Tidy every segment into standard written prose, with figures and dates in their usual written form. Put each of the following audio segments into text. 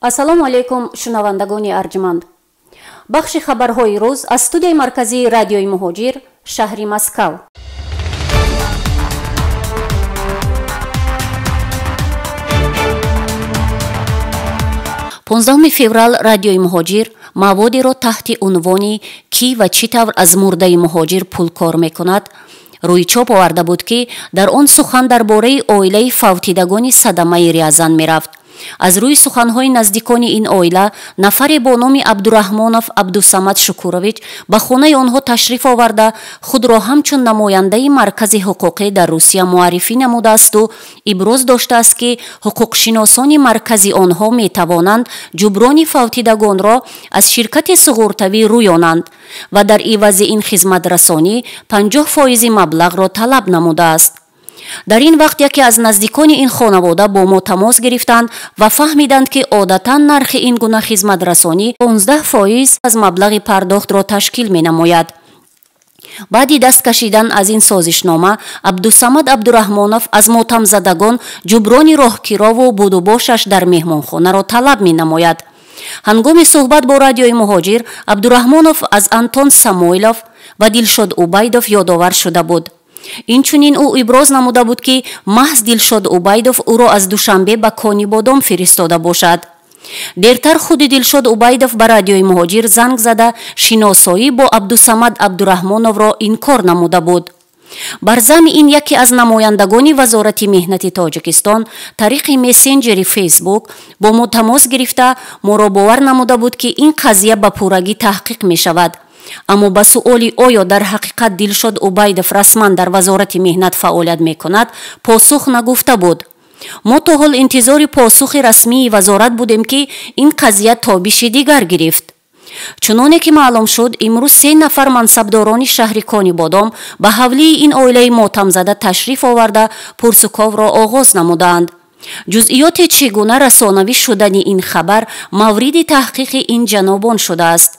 Ассалому алайкум, шунавандагони арҷманд. Бахши хабарҳои рӯз аз студияи марказии радиои Муҳоҷир, шаҳри Москав. 15 феврал радиои Муҳоҷир маводеро таҳти унвони «Кӣ ва чӣ тавр аз мурдаи муҳоҷир пул кор мекунад» рӯи чоп оварда буд, ки дар он сухан дар бораи оилаи фавтидагони садамаи Рязан мерафт. Аз рӯи суханҳои наздикони ин оила, нафаре бо номи Абдураҳмонов Абдусамад Шукурович ба хонаи онҳо ташриф оварда, худро ҳамчун намояндаи маркази ҳуқуқӣ дар Русия муаррифӣ намудаасту иброз доштааст, ки ҳуқуқшиносони маркази онҳо метавонанд ҷуброни фавтидагонро аз ширкати суғуртавӣ рӯёнанд ва дар ивази ин хизматрасонӣ 50% маблағро талаб намудааст. Дар ин вақт яке аз наздикони ин хонавода бо мо тамос гирифтанд ва фаҳмиданд, ки одатан нархи ин гуна хизматрасонӣ 15% аз маблағи пардохтро ташкил менамояд. Баъди даст кашидан аз ин созишнома, Абдусамад Абдураҳмонов аз мотамзадагон ҷуброни роҳкирову будубошаш дар меҳмонхонаро талаб менамояд. Ҳангоми суҳбат бо радиои Муҳоҷир Абдураҳмонов аз Антон Самойлов ва Дилшод Убайдов ёдовар шуда буд. Инчунин ӯ иброз намуда буд, ки маҳз Дилшод Убайдов ӯро аз Душанбе ба Конибодом фиристода бошад. Дертар худи Дилшод Убайдов ба радиои Муҳоҷир занг зада, шиносоӣ бо Абдусамад Абдураҳмоновро инкор намуда буд. Бар зами ин яке аз намояндагони Вазорати меҳнати Тоҷикистон тариқи мессенҷери Фейсбук бо мо тамос гирифта, моро бовар намуда буд, ки ин қазия ба пуррагӣ таҳқиқ мешавад. Аммо ба суоли оё дар ҳақиқат Дилшод Убайдов расман дар Вазорати меҳнат фаъолият мекунад, посух нагуфта буд. Мо то ҳол интизори посухи расмии вазорат будем, ки ин қазия тобиши дигар гирифт. Чуноне ки маълум шуд, имрӯз се нафар мансабдорони шаҳри Конибодом ба ҳавлии ин оилаи мотамзада ташриф оварда, пурсуковро оғоз намудаанд. Ҷузъиёти чӣ гуна расонавӣ шудани ин хабар мавриди таҳқиқи ин ҷанобон шудааст.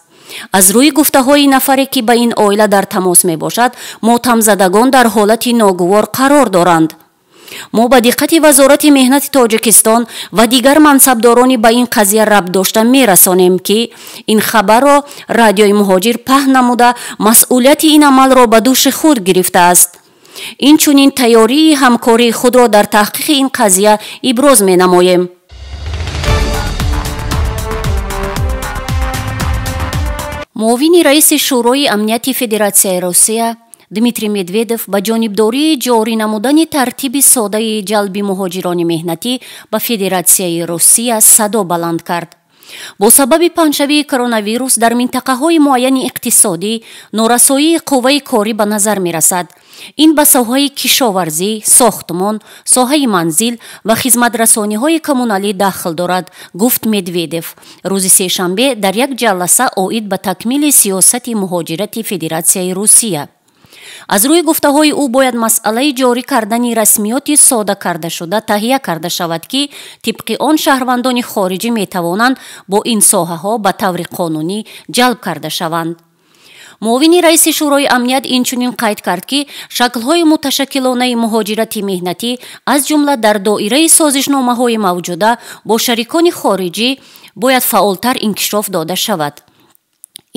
Аз рӯи гуфтаҳои нафаре, ки ба ин оила дар тамос мебошад, мотамзадагон дар ҳолати ногувор қарор доранд. Мо ба диққати Вазорати меҳнати Тоҷикистон ва дигар мансабдорони ба ин қазия рабт дошта мерасонем, ки ин хабарро радиои Муҳоҷир паҳн намуда, масъулияти ин амалро ба дӯши худ гирифтааст. Инчунин тайёрии ҳамкории худро дар таҳқиқи ин қазия иброз менамоем. Муовини раиси Шӯрои амнияти Федератсияи Русия Дмитрий Медведев ба ҷонибдории ҷорӣ намудани тартиби содаи ҷалби муҳоҷирони меҳнатӣ ба Федератсияи Русия садо баланд кард. Бо сабаби паҳншавии коронавирус дар минтақаҳои муайяни иқтисодӣ норасоии қувваи корӣ ба назар мерасад. Ин ба соҳаи кишоварзӣ, сохтмон, соҳаи манзил ва хизматрасониҳои коммуналӣ дахл дорад, гуфт Медведев рӯзи сешанбе дар як ҷаласа оид ба такмили сиёсати муҳоҷирати Федератсияи Русия. Аз рӯи гуфтаҳои ӯ, бояд масъалаи ҷорӣ кардани расмиёти сода кардашуда таҳия карда шавад, ки тибқи он шаҳрвандони хориҷӣ метавонанд бо ин соҳаҳо ба таври қонунӣ ҷалб карда шаванд. Муовини раиси Шӯрои амният инчунин қайд кард, ки шаклҳои муташаккилонаи муҳоҷирати меҳнатӣ, аз ҷумла дар доираи созишномаҳои мавҷуда бо шарикони хориҷӣ, бояд фаъолтар инкишоф дода шавад.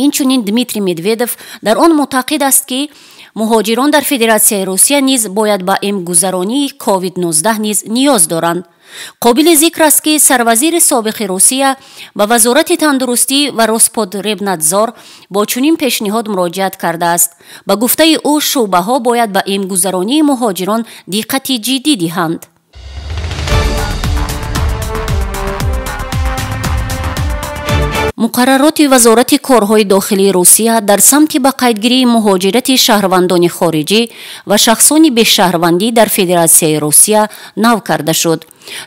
Инчунин Дмитрий Медведев дар он муътақид аст, ки муҳоҷирон дар Федератсияи Русия низ бояд ба эмгузаронии COVID-19 низ ниёз доранд. Қобили зикр аст, ки сарвазири собиқи Русия ба Вазорати тандурустӣ ва Роспотребнадзор бо чунин пешниҳод муроҷиат кардааст. Ба гуфтаи ӯ, шӯъбаҳо бояд ба эмгузаронии муҳоҷирон диққати ҷиддӣ диҳанд. Муқаррароти Вазорати корҳои дохилии Русия дар самти ба қайдгирии муҳоҷирати шаҳрвандони хориҷӣ ва шахсони бешаҳрвандӣ дар Федератсияи Русия нав карда шуд.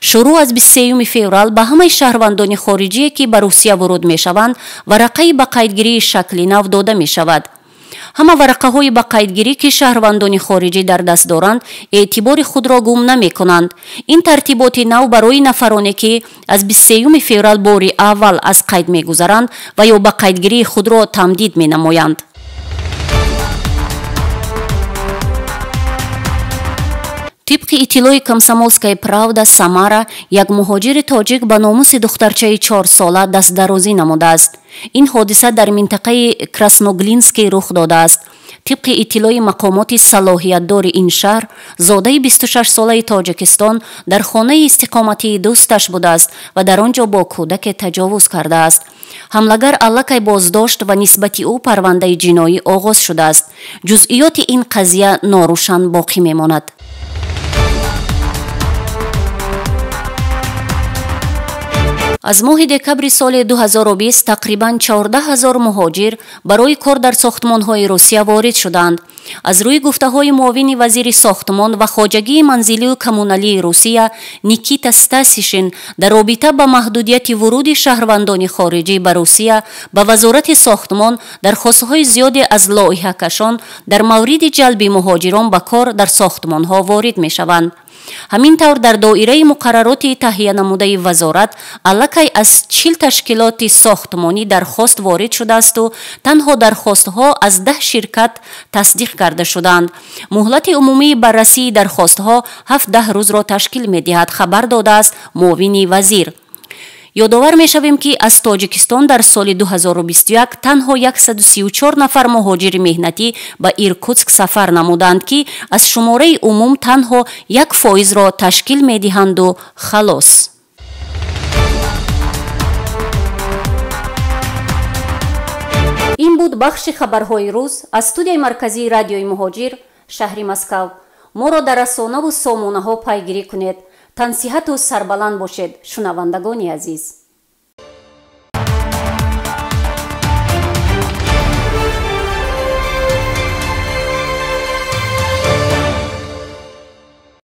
Шурӯъ аз 23 феврал ба ҳамаи шаҳрвандони хориҷие, ки ба Русия воруд мешаванд, варақаи ба қайдгирии шакли нав дода мешавад. Ҳама варақаҳои ба қайдгирӣ, ки шаҳрвандони хориҷӣ дар даст доранд, эътибори худро гум намекунанд. Ин тартиботи нав барои нафароне, ки аз 23 феврал бори аввал аз қайд мегузаранд ва ё ба қайдгирии худро тамдид менамоянд. Тибқи иттилои «Комсомольская правда» Самара, як муҳоҷири тоҷик ба номуси духтарчаи 4-сола дастдарозӣ намудааст. Ин ҳодиса дар минтақаи Красноглинский рух додааст. Тибқи иттилои мақомоти салоҳиятдори ин шаҳр, зодаи 26-солаи Тоҷикистон дар хонаи истиқоматии дӯсташ будааст ва дар он ҷо бо кӯдаке таҷовуз кардааст. Ҳамлагар аллакай боздошт ва нисбати ӯ парвандаи ҷиноӣ оғоз шудааст. Ҷузъиёти ин қазия норӯшан боқӣ мемонад. Аз моҳи декабри соли 2020 тақрибан 14 ҳазор муҳоҷир барои кор дар сохтмонҳои Русия ворид шуданд. Аз рӯи гуфтаҳои муовини вазири сохтмон ва хоҷагии манзилию коммуналии Русия Никита Стасишин дар робита ба маҳдудияти вуруди шаҳрвандони хориҷӣ ба Русия, ба вазорати сохтмон дархостҳои зиёде аз лоиҳакашон дар мавриди ҷалби муҳоҷирон ба кор дар сохтмонҳо ворид мешаванд. Ҳамин тавр, дар доираи муқаррароти таҳиянамудаи вазорат аллакай аз 40 ташкилоти сохтмонӣ дархост ворид шудаасту танҳо дархостҳо аз 10 ширкат тасдиқ карда шуданд. Муҳлати умумии баррасии дархостҳо 7-10 рӯзро ташкил медиҳад, хабар додааст муовини вазир. Ёдовар мешавем, ки аз Тоҷикистон дар соли 2021 танҳо 134 нафар муҳоҷири меҳнатӣ ба Иркутск сафар намуданд, ки аз шумораи умум танҳо 1%-ро ташкил медиҳанду халос. Ин буд бахши хабарҳои рӯз аз студияи марказии радиои Муҳоҷир, шаҳри Москав. Моро дар расонаву сомонаҳо пайгирӣ кунед. Тансиҳату сарбаланд бошед, шунавандагони азиз.